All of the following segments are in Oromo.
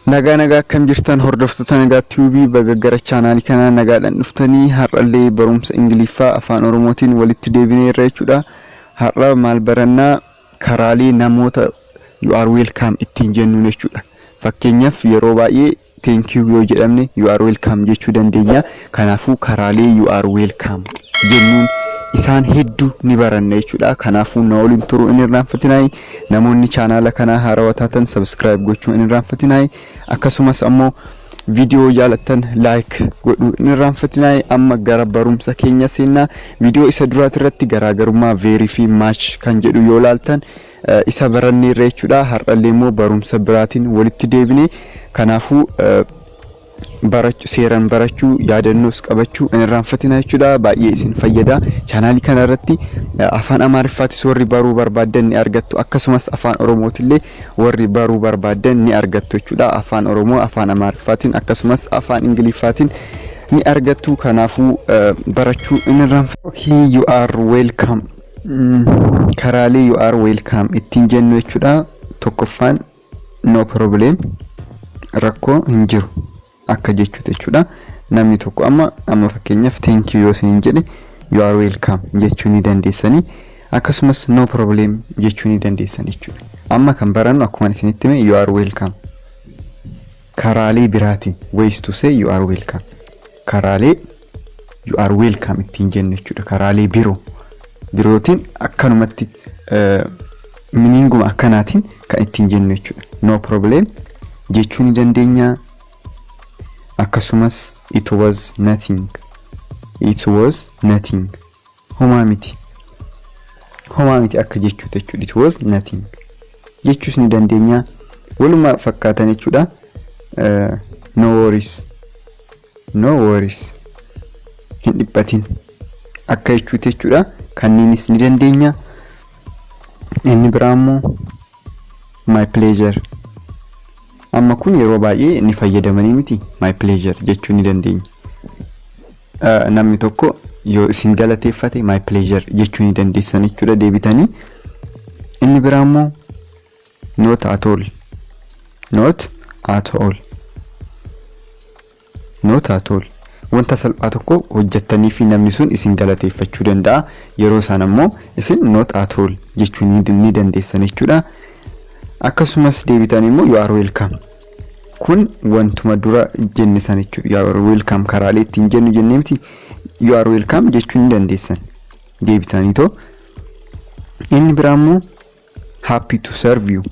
Nagaa nagaa, akkam jirtan hordoftoota Nagaa Tube? Baga gara chaanaalii kanaa nagaadhaan dhuftanii. Har'allee barumsa Ingiliffaa Afaan Oromootiin walitti deebineerra jechuudha. Har'a maal barannaa? Karaalee namoota "you are welcome" ittiin jennuun jechuudha. Fakkeenyaaf, yeroo baay'ee "thank you" yoo jedhamne "you are welcome" jechuu dandeenya. Kanaafuu karaalee "you are welcome" jennuun isaan hedduu ni baranna jechuudha. Kanaafuu na waliin turuu hin irraanfatinaa. Namoonni chaanaala kanaa haarawaa taatan subscribe gochuu hin irraanfatinaa. Akkasumas ammoo viidiyoo jaalattan like godhuu hin irraanfatinaa. Amma gara barumsa keenya seennaa. Viidiyoo isa duraati irratti garaagarummaa "very" fi "much" kan jedhu yoo laaltan isa baranneerra jechuudha. Har'allee immoo barumsa biraatiin walitti deebine. Kanaafuu barachuu, seeraan barachuu, yaadannoos qabachuu hin irraanfatinaa jechuudha. Baay'ee isin fayyada. Chaanaalii kana irratti Afaan Amaariffaatis warri baruu barbaaddan ni argattu, akkasumas Afaan Oromootillee warri baruu barbaaddan ni argattu jechuudha. Afaan Oromoo, Afaan Amaariffaatiin, akkasumas Afaan Ingiliffaatiin ni argattu. Kanaafuu barachuu hin irraanfatinaa. Okay, "you are welcome". Karaalee "you are welcome" ittiin jennu jechuudha. Tokkoffaan "no problem", rakkoo hin jiru akka jechuudha jechuudha. Namni tokko amma fakkeenyaaf "thank you" yoo isiniin jedhe "you are welcome" jechuu ni dandeessanii, akkasumas "no problem" jechuu ni dandeessan jechuudha. Amma kan barannu akkuma isinitti hime "you are welcome". Karaalee biraatiin, ways to say "you are welcome". Karaalee "you are welcome" ittiin jennu jechuudha. Karaalee birootiin akkanumatti meaninguma akkanaatiin kan ittiin jennu jechuudha. "No problem" jechuu ni dandeenya. Akkasumas "it was nothing", "it was nothing", homaa miti, homaa miti akka jechuudha jechuudha. "It was nothing" jechuus ni dandeenya. Waluma fakkaatan jechuudha. "No worries", "no worries", hin dhiphatin akka jechuuti jechuudha. Kanneenis ni dandeenya. Inni biraa immoo "my pleasure". Amma kun yeroo baay'ee ni fayyadamanii miti? "My pleasure" jechuu ni dandeenya. Namni tokko yoo isin galateeffate "my pleasure" jechuu ni dandeessan jechuudha deebitanii. Inni biraa immoo "not at all", "not at all", "not at all". Wanta salphaa tokko hojjettanii fi namni sun isin galateeffachuu danda'a. Yeroo isaan ammoo isin "not at all" jechuu ni dandeessan jechuudha. Akkasumas deebitan immoo "you are welcome". Kun wantuma dura jenne san jechuudha. "You are welcome" karaalee ittiin jennu jennee miti? "You are welcome" jechuu ni dandeessan deebitanii too. Inni biraa immoo "happy to serve you",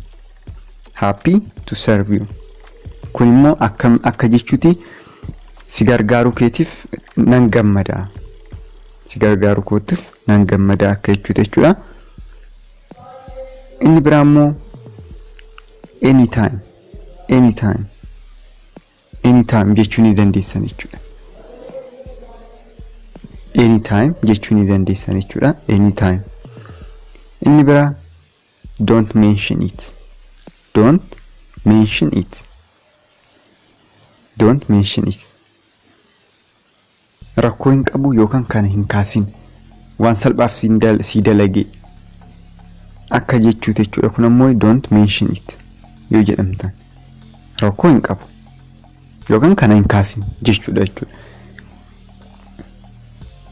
"happy to serve you". Kun immoo akkam akka jechuuti? Si gargaaruu keetiif nan gammada, si gargaaruu kootiif nan gammada akka jechuuti jechuudha. Inni biraa immoo "anytime", "anytime", "anytime" jechuu ni dandeessan jechuudha. "Anytime" jechuu ni dandeessan jechuudha. "Anytime". Inni biraa "don't mention it", "don't mention it", "don't mention it". Rakkoo hin qabu yookaan kana hin kaasin, waan salphaaf si dalage akka jechuuti jechuudha. Kun ammoo "don't mention it" yoo jedhamtan rakkoo hin qabu yookaan kana hin kaasin jechuudha jechuudha.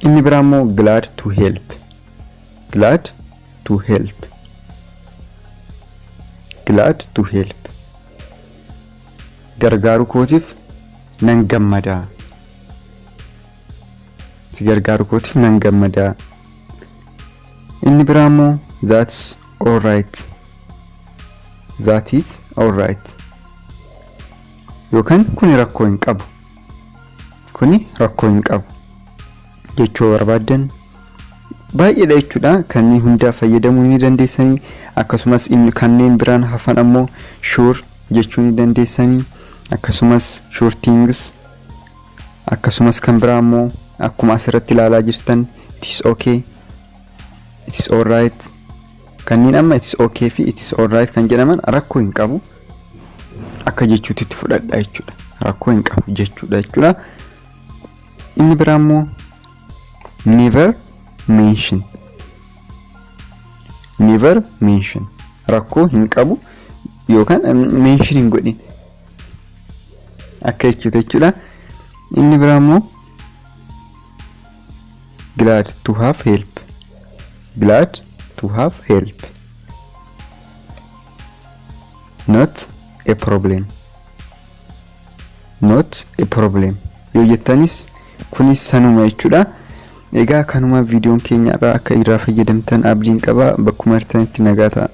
Inni biraa immoo "glad to help", "glad to help", "glad to help". Gargaaruu kootiif nan gammadaa, si gargaaru kootiif nan gammadaa. Inni biraa immoo "that's alright", "that is alright" yookaan kuni rakkoo hin qabu, kuni rakkoo hin qabu jechuu barbaaddan baay'eedha jechuudha. Kanneen hundaa fayyadamuu ni dandeessanii. Akkasumas inni kanneen biraan hafan ammoo "sure" jechuu ni dandeessanii, akkasumas "sure thing". Akkasumas kan biraa ammoo akkuma asirratti ilaalaa jirtan "it is okay", "it is alright". Kanneen amma "it is okay" fi "it is alright" kan jedhaman rakkoo hin qabu akka jechuutitti fudhadha jechuudha. Rakkoo hin qabu jechuudha jechuudha. Inni biraa immoo "never mention", "never mention". Rakkoo hin qabu yookaan mention hin godhin. akka jechuudha jechuudha. Inni biraa immoo glad to have help, glad to have help, not a problem, not a problem yoo jettanis kunis sanuma jechuudha. Egaa kanuma viidiyoon keenya irraa akka irraa fayyadamtan abdiin qaba. Bakkuma jirtanitti nagaa ta'a.